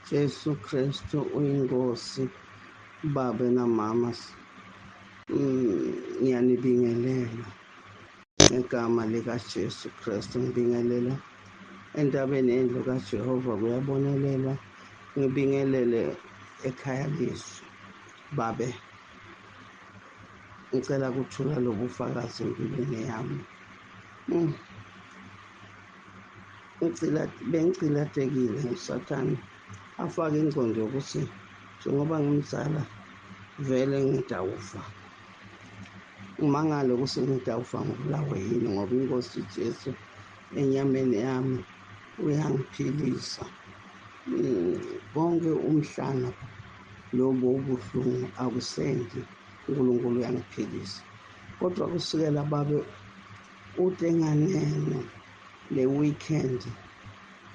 Jesu Kristu uyinkosi. Babe namama, ngiyanibingelela ngegama likaJesu Kristu. Ngibingelela entabeni endlu kaJehova kuyabonelelwa, ngibingelele ekhaya lizwi. Babe, ngicela kuthula lobufakazi empilweni yami. Bengicilatekile nguSathane afake ingqondo yokuthi njengoba ngimzala vele ngidawufa. Ngimangale ukuthi ngidawufa ngibulawe yini, ngoba inkosi Jesu enyameni yami uyangiphilisa. Konke umhlana lobo ubuhlungu akusendi, uNkulunkulu uyangiphilisa. Kodwa kusukela babe utenganeno le weekend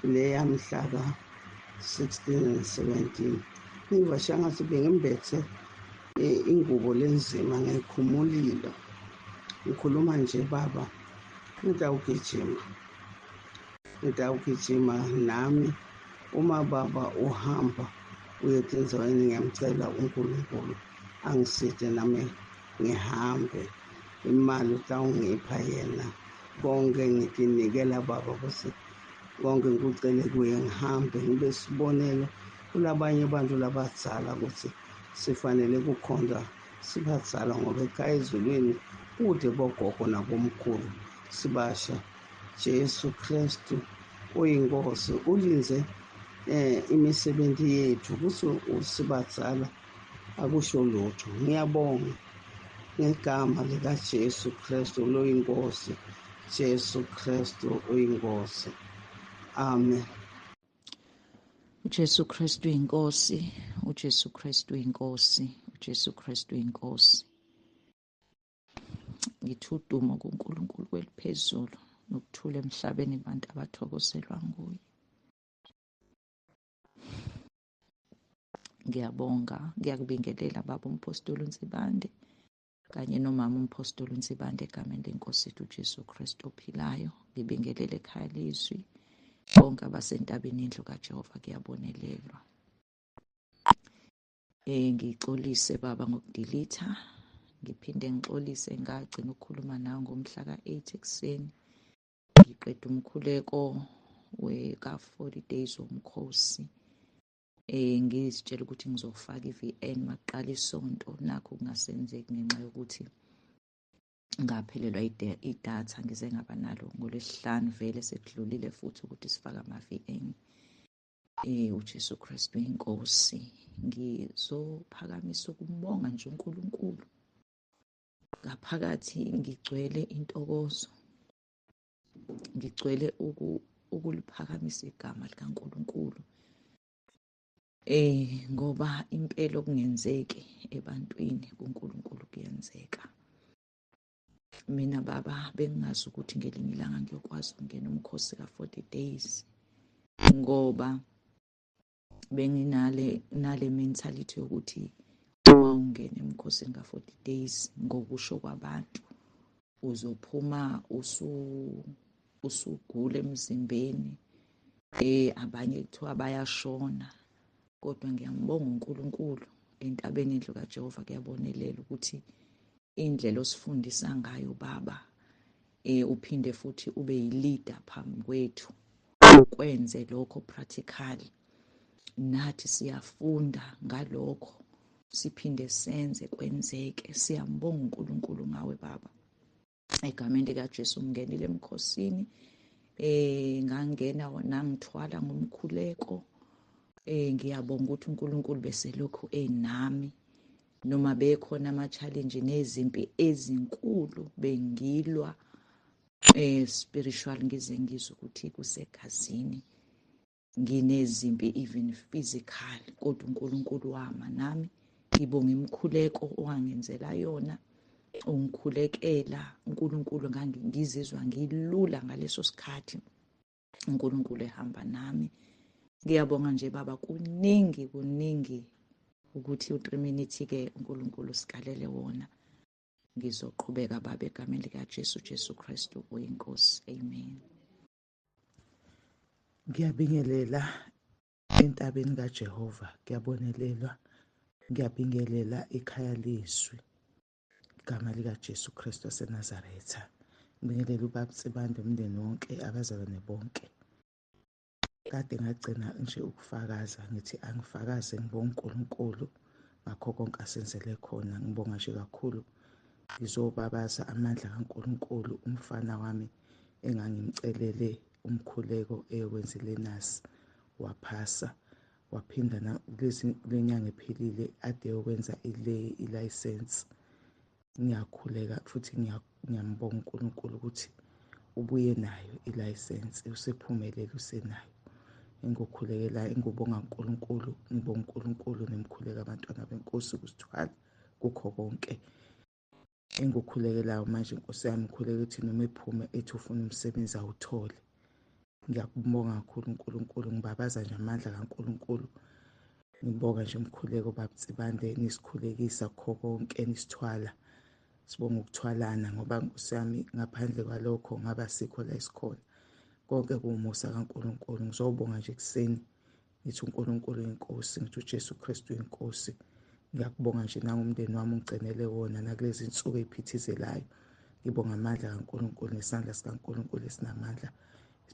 le yamhla ka-16 and 17, ngiva shangathi bengimbethe ingubo lenzima ngiyikhumulile. Ngikhuluma nje baba, ngitawugijima nami. Uma baba uhamba uye etindzaweni, ngiyamcela uNkulunkulu angiside nami ngihambe. Imali utawungipha yena, konke ngitinikela baba, ukuthi konke ngikucele kuye, ngihambe ngibe sibonelo kulabanye abantu labadzala ukuthi sifanele kukhonza sibadzala, ngoba ekhaya ezulwini kude bogogo nabomkhulu sibasha. Jesu Kristu uyinkosi, ulinze imisebenzi yethu ukuthi sibadzala akusho lutho. Ngiyabonga ngegama likaJesu Kristu loyinkosi. Jesu Kristu uyinkosi. Amen. uJesu Kristu uyinkosi, uJesu Kristu uyinkosi, uJesu Kristu uyinkosi. Ngithi udumo kuNkulunkulu kweliphezulu nokuthula emhlabeni abantu abathokozelwa nguye. Ngiyabonga, ngiyakubingelela baba uMpostoli uNsibande kanye nomama uMpostoli uNsibande egameni lenkosi yethu uJesu Kristu ophilayo. Ngibingelele ekhaya lezwi bonke abasentabeni indlu kaJehova kuyabonelelwa. Ngixolise baba ngokudelete, ngiphinde ngixolise ngagcina ukukhuluma nawe ngomhla ka-8 ekuseni. Ngiqeda umkhuleko weka-40 days womkhosi. Ngizitshela ukuthi ngizofaka i-VN maqala isonto, nakho kungasenzeki ngenxa yokuthi ngaphelelwa idatha, ngize ngaba nalo ngolwesihlanu, vele sekudlulile futhi ukuthi sifake ama-VN. uJesu Kristu inkosi. Ngizophakamisa ukumbonga nje uNkulunkulu. Ngaphakathi ngigcwele intokozo, ngigcwele ukuliphakamisa igama likaNkulunkulu. Ngoba impela okungenzeki ebantwini kuNkulunkulu kuyenzeka. Mina baba bengingazi ukuthi ngelinye ilanga ngiyokwazi ukungena umkhosi ka-40 days, ngoba benginale nale mentality yokuthi uma ungena emkhosini ka-40 days ngokusho kwabantu uzophuma usugula emzimbeni, abanye kuthiwa bayashona. Kodwa ngiyambonga uNkulunkulu entabeni indlu kaJehova kuyabonelela ukuthi indlela osifundisa ngayo baba, uphinde futhi ube yileader phambi kwethu, ukwenze lokho practically, nathi siyafunda ngalokho siphinde senze kwenzeke. Siyambonga uNkulunkulu ngawe baba egameni likaJesu. Ngingenile emkhosini, ngangena nangithwala ngomkhuleko. Ngiyabonga ukuthi uNkulunkulu beselokhu enami noma bekhona ama-challenge nezimpi ezinkulu bengilwa spiritual, ngize ngizwe ukuthi kusegazini, nginezimpi even physical, kodwa uNkulunkulu wama nami. Ngibonga imikhuleko owangenzela yona, ungikhulekela uNkulunkulu, ngizizwa ngilula ngaleso sikhathi uNkulunkulu ehamba nami. Ngiyabonga nje baba, kuningi kuningi ukuthi u3 minutes ke uNkulunkulu sikalele wona. Ngizoqhubeka baba egameni likaJesu, Jesu Kristu uyinkosi. Amen. Ngiyabingelela Entabeni kaJehova kuyabonelelwa. Ngiyabingelela ikhaya lezwi, igama likaJesu Kristu waseNazaretha. Ngibingelela ubaba Nsibande, umndeni wonke, abazalwane bonke. Kade ngagcina nje ukufakaza, ngithi angifakaze, ngibonga uNkulunkulu ngakho konke asenzele khona. Ngibonga nje kakhulu, ngizobabaza amandla kaNkulunkulu. Umfana wami engangimcelele umkhuleko eyokwenza ilearners waphasa, waphinda kule nyanga ephelile ade yokwenza ile i-license. Ngiyakhuleka futhi ngiyambonga uNkulunkulu ukuthi ubuye nayo ilayisensi, usephumelele, usenayo. Engukhulekela, engubonga uNkulunkulu, ngibonga uNkulunkulu nemkhuleko abantwana benkosi ukusithwala kukho konke. Engukhulekelayo manje, Nkosi yami, ngikhuleka ukuthi noma ephume ethi ufuna umsebenzi awuthole. Ngiyakubonga kakhulu uNkulunkulu, ngibabaza nje amandla kaNkulunkulu. Ngibonga nje umkhuleko baba Nsibande, nisikhulekisa kukho konke, nisithwala. Sibonga ukuthwalana ngoba Nkosi yami ngaphandle kwalokho ngaba sikho la esikhona. Konke kuwumusa kaNkulunkulu. Ngizobonga nje ekuseni ngithi uNkulunkulu uyinkosi, ngithi uJesu Kristu uyinkosi. Ngiyakubonga nje nangomndeni wami ungigcinele wona nakulezi nsuku ey'phithizelayo. Ngibonga amandla kaNkulunkulu nesandla sikaNkulunkulu esinamandla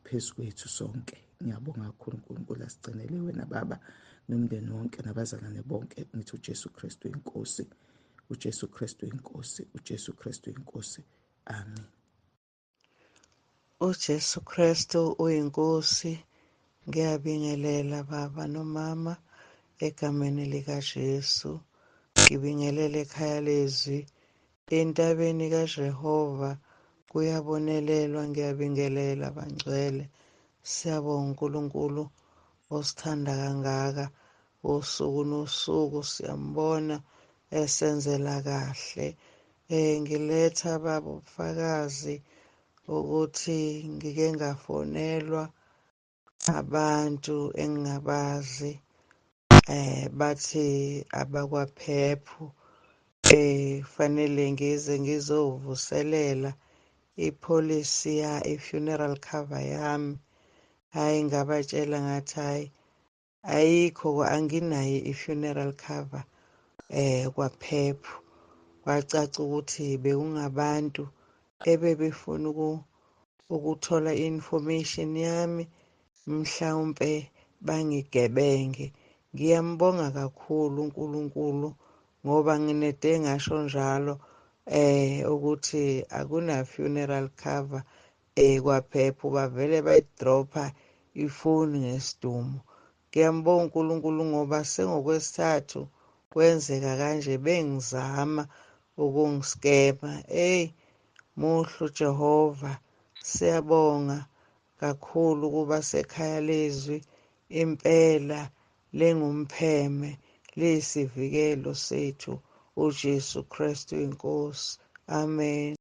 phezu kwethu sonke. Ngiyabonga kakhulu uNkulunkulu asigcinele wena baba nomndeni wonke nabazalwane bonke. Ngithi uJesu Kristu uyinkosi, uJesu Kristu uyinkosi, uJesu Kristu uyinkosi. Amen. UJesu Kristu uyinkosi. Ngiyabingelela baba nomama egameni likaJesu. Ngibingelele ekhaya lezwi entabeni kaJehova kuyabonelelwa. Ngiyabingelela bangcwele. Siyabonga uNkulunkulu osithanda kangaka, usuku nosuku siyambona esenzela kahle. Ngiletha baba ubufakazi ukuthi ngike ngafonelwa abantu engingabazi, bathi abakwaPEP, fanele ngize ngizovuselela ipolicy ya i-funeral cover yami. Hayi, ngabatshela ngathi hayi, ayikho, anginayo i-funeral cover kwaPEP. Kwacaca ukuthi bekungabantu ebebefuna ukuthola i-information yami, mhlawumpe bangigebenge. Ngiyambonga kakhulu uNkulunkulu ngoba nginede ngasho njalo ukuthi akuna funeral cover kwaPEP, bavele bayidropha ifoni ngesidumo. Ngiyambonga uNkulunkulu ngoba sengokwesithathu kwenzeka kanje, bengizama ukungiskema. Ey, muhle uJehova, siyabonga kakhulu kuba sekhaya lezwi, impela lengumpheme, liyisivikelo sethu, uJesu Kristu inkosi. Amen.